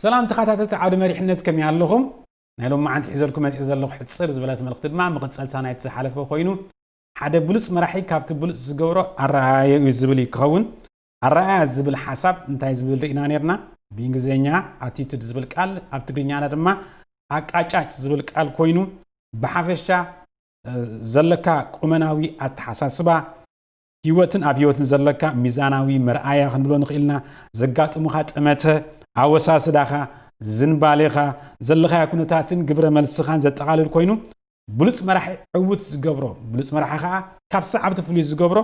ሰላም ተኸታተልቲ ዓውዲ መሪሕነት፣ ከመይ ኣለኹም? ናይ ሎማዓንቲ ሒዘልኩም መፂእ ዘለኹ ሕፅር ዝበለት መልእኽቲ ድማ መቐፀልታ ናይቲ ዝሓለፈ ኮይኑ፣ ሓደ ብሉፅ መራሒ ካብቲ ብሉፅ ዝገብሮ ኣረኣእያ እዩ ዝብል እዩ ክኸውን። ኣረኣእያ ዝብል ሓሳብ እንታይ ዝብል ርኢና ነርና? ብእንግሊዝኛ ኣቲቱድ ዝብል ቃል፣ ኣብ ትግርኛና ድማ ኣቃጫጭ ዝብል ቃል ኮይኑ፣ ብሓፈሻ ዘለካ ቁመናዊ ኣተሓሳስባ፣ ህይወትን ኣብ ህይወትን ዘለካ ሚዛናዊ መርኣያ ክንብሎ ንኽእልና፣ ዘጋጥሙኻ ጠመተ፣ ኣወሳስዳኻ፣ ዝንባሌኻ፣ ዘለኻዮ ኩነታትን ግብረ መልስኻን ዘጠቓልል ኮይኑ፣ ብሉፅ መራሒ ዕውት ዝገብሮ፣ ብሉፅ መራሒ ከዓ ካብ ሰዓብቲ ፍሉይ ዝገብሮ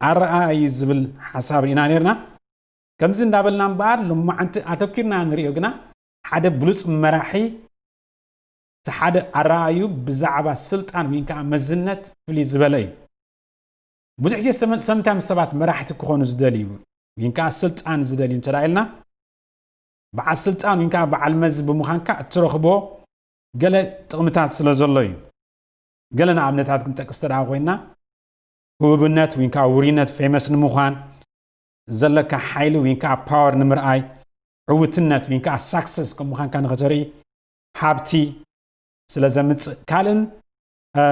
ኣረኣእያ እዩ ዝብል ሓሳብ ርኢና ነርና። ከምዚ እንዳበልና እምበኣር፣ ሎማዓንቲ ኣተኪርና ንሪኦ ግና፣ ሓደ ብሉፅ መራሒ እቲ ሓደ ኣረኣእዩ ብዛዕባ ስልጣን ወይ ከዓ መዝነት ፍልይ ዝበለ እዩ። ብዙሕ ግዜ ሰመ-፣ ሰምታም ሰባት መራሕቲ ክኾኑ ዝደልዩ ወይ ከዓ ስልጣን ዝደልዩ እንተ ኢልና፣ በዓል ስልጣን ወይ ከዓ በዓል መዚ ብምዃንካ እትረኽቦ ገለ ጥቕምታት ስለ ዘሎ እዩ። ገለ ንኣብነታት ክንጠቅስ እንተ ኮይና፣ ህቡብነት ወይ ከዓ ውሩይነት፣ ፌመስ ንምዃን፣ ዘለካ ሓይሊ ወይ ከዓ ፓወር ንምርኣይ፣ ዕውትነት ወይ ከዓ ሳክሰስ ከም ምዃንካ ንኸተርኢ፣ ሃብቲ ስለ ዘምፅእ፣ ካልእን እ፣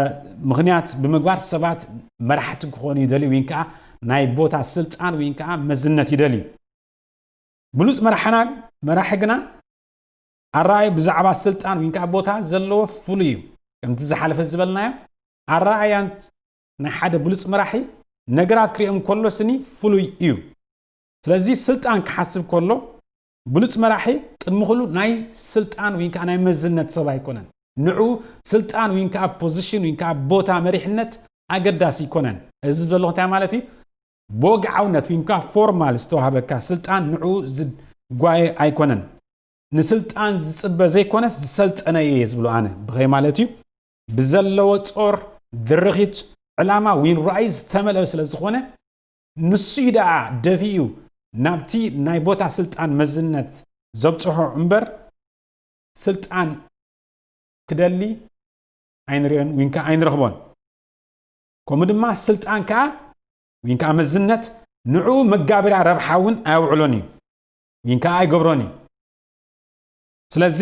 ምኽንያት ብምግባር ሰባት መራሕቲ ክኾኑ ይደልዩ ወይ ከዓ ናይ ቦታ ስልጣን ወይ ከዓ መዝነት ይደልዩ። ብሉፅ መራሕና፣ መራሒ ግና ኣረኣዩ ብዛዕባ ስልጣን ወይ ከዓ ቦታ ዘለዎ ፍሉይ እዩ። ከምቲ ዝሓለፈ ዝበልናዮ፣ ኣረኣእያን ናይ ሓደ ብሉፅ መራሒ ነገራት ክሪኦ እንከሎ ስኒ ፍሉይ እዩ። ስለዚ ስልጣን ክሓስብ ከሎ ብሉፅ መራሒ ቅድሚ ኩሉ ናይ ስልጣን ወይ ከዓ ናይ መዝነት ሰብ ኣይኮነን። ንዑ ስልጣን ወይ ከዓ ፖዚሽን ወይ ከዓ ቦታ መሪሕነት ኣገዳሲ ኣይኮነን። እዚ ዘለኹ እንታይ ማለት እዩ? ብወግዓውነት ወይ ከዓ ፎርማል ዝተዋህበካ ስልጣን ንዑ ዝጓየ ኣይኮነን። ንስልጣን ዝፅበ ዘይኮነስ ዝሰልጠነ እየ ዝብሎ ኣነ። ብኸይ ማለት እዩ? ብዘለዎ ጾር፣ ድርኺት፣ ዕላማ ወይ ራእይ ዝተመልአ ስለ ዝኾነ፣ ንሱ እዩ ደኣ ደፊኡ ናብቲ ናይ ቦታ ስልጣን መዝነት ዘብጽሖ እምበር፣ ስልጣን ክደሊ ኣይንሪኦን ወይ ከዓ ኣይንረኽቦን። ከምኡ ድማ ስልጣን ከዓ ወይ ከዓ መዝነት ንዕኡ መጋበርያ ረብሓ እውን ኣየውዕሎን እዩ ወይ ከዓ ኣይገብሮን እዩ። ስለዚ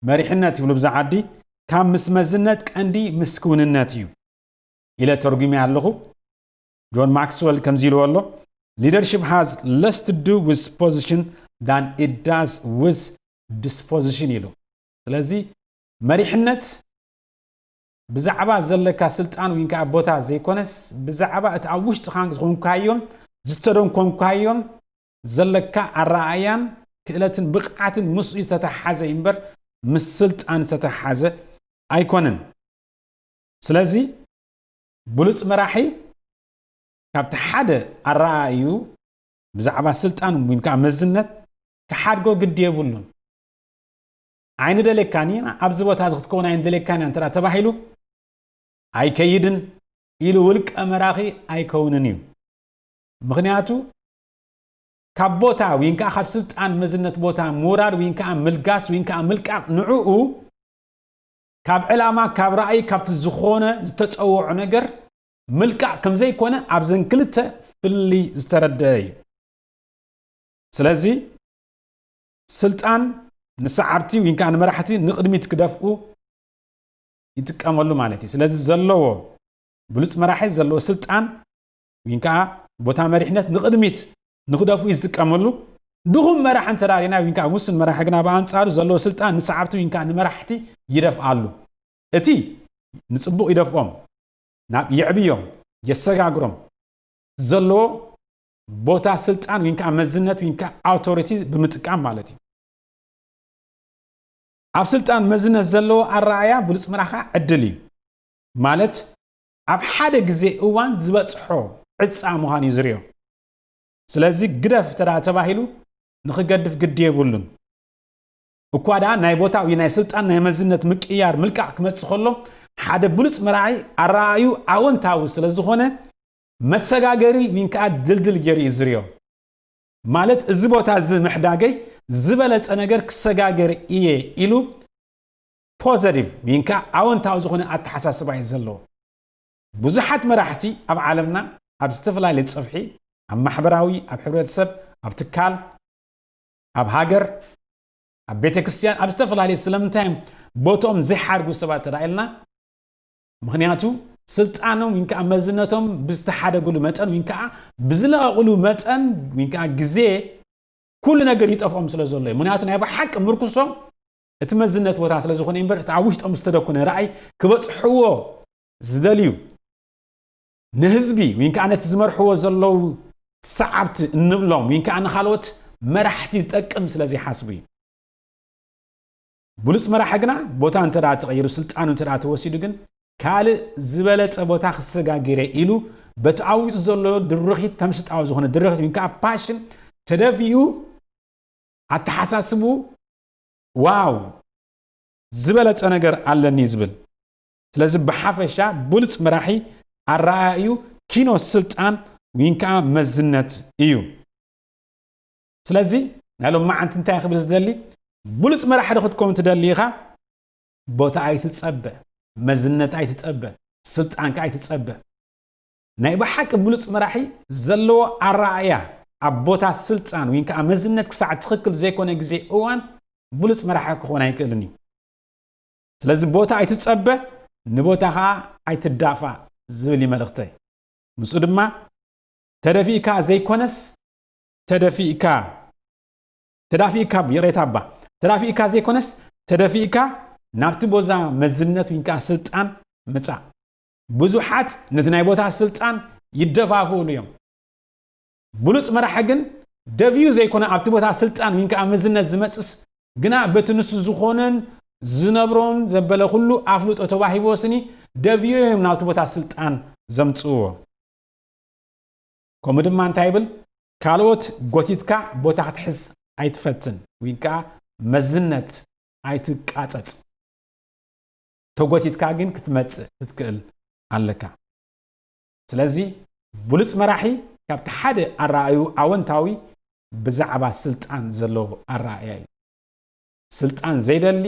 መሪሕነት ይብሉ ብዛ ዓዲ፣ ካብ ምስ መዝነት ቀንዲ ምስ ክውንነት እዩ ኢለ ተርጉመ ኣለኹ። ጆን ማክስወል ከምዚ ኢልዎ ኣሎ፣ "Leadership has less to do with position than it does with disposition" ኢሉ። ስለዚ መሪሕነት ብዛዕባ ዘለካ ስልጣን ወይ ከዓ ቦታ ዘይኮነስ፣ ብዛዕባ እቲ ኣብ ውሽጥኻን ዝኾንካዮን ዝተደንኮንካዮን ዘለካ ኣረኣእያን ክእለትን ብቕዓትን ምስኡ ዝተተሓሓዘ እዩ እምበር፣ ምስ ስልጣን ዝተተሓሓዘ ኣይኮነን። ስለዚ ብሉፅ መራሒ ካብቲ ሓደ ኣረኣእዩ ብዛዕባ ስልጣን ወይ ከዓ መዝነት ክሓድጎ ግዲ የብሉን። "ኣይንደልየካን ኢና፣ ኣብዚ ቦታ እዚ ክትከውን ኣይንደልየካን ኢና" እንተ ተባሂሉ፣ ኣይከይድን ኢሉ ውልቀ መራኺ ኣይከውንን እዩ። ምኽንያቱ ካብ ቦታ ወይ ከዓ ካብ ስልጣን መዝነት ቦታ ምውራድ ወይ ከዓ ምልጋስ ወይ ከዓ ምልቃቕ ንዕኡ ካብ ዕላማ፣ ካብ ራእይ፣ ካብቲ ዝኾነ ዝተጸውዖ ነገር ምልቃቕ ከም ዘይኮነ ኣብዘን ክልተ ፍልይ ዝተረደአ እዩ። ስለዚ ስልጣን ንሰዓብቲ ወይ ከዓ ንመራሕቲ ንቕድሚት ክደፍኡ ይጥቀመሉ ማለት እዩ። ስለዚ ዘለዎ ብሉፅ መራሒ ዘለዎ ስልጣን ወይ ከዓ ቦታ መሪሕነት ንቕድሚት ንክደፍኡ እዩ ዝጥቀመሉ። ድኹም መራሒ እንተ ሪና ወይ ከዓ ውሱን መራሒ ግና ብኣንፃሩ ዘለዎ ስልጣን ንሰዓብቲ ወይ ከዓ ንመራሕቲ ይደፍኣሉ። እቲ ንፅቡቕ ይደፍኦም፣ ናብ የዕብዮም፣ የሰጋግሮም፣ ዘለዎ ቦታ ስልጣን ወይ ከዓ መዝነት ወይ ከዓ ኣውቶሪቲ ብምጥቃም ማለት እዩ። ኣብ ስልጣን መዝነት ዘለዎ ኣረኣእያ ብሉፅ መራኻ ዕድል እዩ። ማለት ኣብ ሓደ ግዜ እዋን ዝበፅሖ ዕፃ ምዃን እዩ ዝርዮ። ስለዚ ግደፍ እንተ ደኣ ተባሂሉ ንኽገድፍ ግዲ የብሉን። እኳ ደኣ ናይ ቦታ ወይ ናይ ስልጣን ናይ መዝነት ምቅያር ምልቃዕ ክመፅእ ከሎ ሓደ ብሉፅ መራሒ ኣረኣእዩ ኣወንታዊ ስለ ዝኾነ መሰጋገሪ ወይ ከዓ ድልድል ገይሩ እዩ ዝርዮ። ማለት እዚ ቦታ እዚ ምሕዳገይ ዝበለፀ ነገር ክሰጋገር እየ ኢሉ ፖዘቲቭ ወይ ከዓ ኣወንታዊ ዝኾነ ኣተሓሳስባ እዩ ዘለዎ። ብዙሓት መራሕቲ ኣብ ዓለምና ኣብ ዝተፈላለየ ፀፍሒ ኣብ ማሕበራዊ ኣብ ሕብረተሰብ ኣብ ትካል ኣብ ሃገር ኣብ ቤተ ክርስቲያን ኣብ ዝተፈላለየ ስለምንታይ እዮም ቦትኦም ዘይሓድጉ ሰባት ተራእየልና? ምኽንያቱ ስልጣኖም ወይ ከዓ መዝነቶም ብዝተሓደጉሉ መጠን ወይ ከዓ ብዝለቐቑሉ መጠን ወይ ከዓ ግዜ ኩሉ ነገር ይጠፍኦም ስለ ዘሎ እዩ። ምኽንያቱ ናይ ብሓቂ ምርኩሶም እቲ መዝነት ቦታ ስለ ዝኾነ እምበር እቲ ኣብ ውሽጦም ዝተደኩነ ራእይ ክበፅሕዎ ዝደልዩ ንህዝቢ ወይ ከዓ ነቲ ዝመርሕዎ ዘለዉ ሰዓብቲ እንብሎም ወይ ከዓ ንኻልኦት መራሕቲ ዝጠቅም ስለ ዘይሓስቡ እዩ። ብሉፅ መራሒ ግና ቦታ እንተ ደኣ ተቐይሩ ስልጣኑ እንተ ደኣ ተወሲዱ ግን ካልእ ዝበለፀ ቦታ ክሰጋግረ ኢሉ በቲ ኣዊፁ ዘሎ ድርኺት ተምስጣዊ ዝኾነ ድርኺት ወይ ከዓ ፓሽን ተደፊኡ ኣተሓሳስቡ ዋው ዝበለፀ ነገር ኣለኒ ዝብል። ስለዚ ብሓፈሻ ብሉፅ መራሒ ኣረኣእዩ ኪኖ ስልጣን ወይ ከዓ መዝነት እዩ። ስለዚ ናይ ሎማዓንቲ እንታይ ክብል ዝደሊ ብሉፅ መራሒ ዶ ክትከውን ትደሊ ኢኻ? ቦታ ኣይትፀበ፣ መዝነት ኣይትፀበ፣ ስልጣንካ ኣይትፀበ። ናይ ብሓቂ ብሉፅ መራሒ ዘለዎ ኣረኣእያ ኣብ ቦታ ስልጣን ወይ ከዓ መዝነት ክሳዕ ትኽክል ዘይኮነ ግዜ እዋን ብሉፅ መራሒ ክኾን ኣይክእልን እዩ። ስለዚ ቦታ ኣይትፀበ፣ ንቦታ ከዓ ኣይትዳፋእ ዝብል እዩ መልእኽተይ። ምስኡ ድማ ተደፊእካ ዘይኮነስ ተደፊእካ ተዳፊእካ ይቕሬታ እባ ተዳፊእካ ዘይኮነስ ተደፊእካ ናብቲ ቦታ መዝነት ወይ ከዓ ስልጣን ምፃእ። ብዙሓት ነቲ ናይ ቦታ ስልጣን ይደፋፍኡሉ እዮም። ብሉፅ መራሒ ግን ደፊኡ ዘይኮነ ኣብቲ ቦታ ስልጣን ወይ ከዓ መዝነት ዝመፅስ ግና በቲ ንሱ ዝኾነን ዝነብሮን ዘበለ ኩሉ ኣፍልጦ ተዋሂቦ ስኒ ደፊኡ እዮም ናብቲ ቦታ ስልጣን ዘምፅእዎ። ከምኡ ድማ እንታይ ይብል? ካልኦት ጎቲትካ ቦታ ክትሕዝ ኣይትፈትን ወይ ከዓ መዝነት ኣይትቃፀፅ። ተጎቲትካ ግን ክትመፅእ ክትክእል ኣለካ። ስለዚ ብሉፅ መራሒ ካብቲ ሓደ ኣረኣዩ ኣወንታዊ ብዛዕባ ስልጣን ዘለዎ ኣረኣእያ እዩ። ስልጣን ዘይደሊ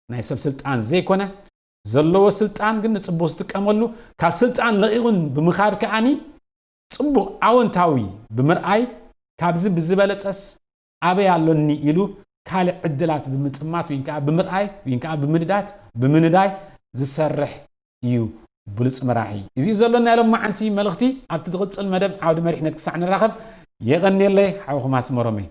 ናይ ሰብ ስልጣን ዘይኮነ ዘለዎ ስልጣን ግን ንፅቡቅ ዝጥቀመሉ ካብ ስልጣን ለቒቑን ብምኻድ ከዓኒ ፅቡቅ ኣወንታዊ ብምርኣይ ካብዚ ብዝበለፀስ ኣበይ ኣሎኒ ኢሉ ካልእ ዕድላት ብምጥማት ወይ ከዓ ብምርኣይ ወይ ከዓ ብምንዳት ብምንዳይ ዝሰርሕ እዩ ብሉፅ መራሒ። እዚ እዩ ዘሎና ናይ ሎማዓንቲ መልእኽቲ። ኣብቲ ዝቕፅል መደብ ዓውዲ መሪሕነት ክሳዕ ንራኸብ የቐንየለይ ሓውኹም ኣስመሮም እየ።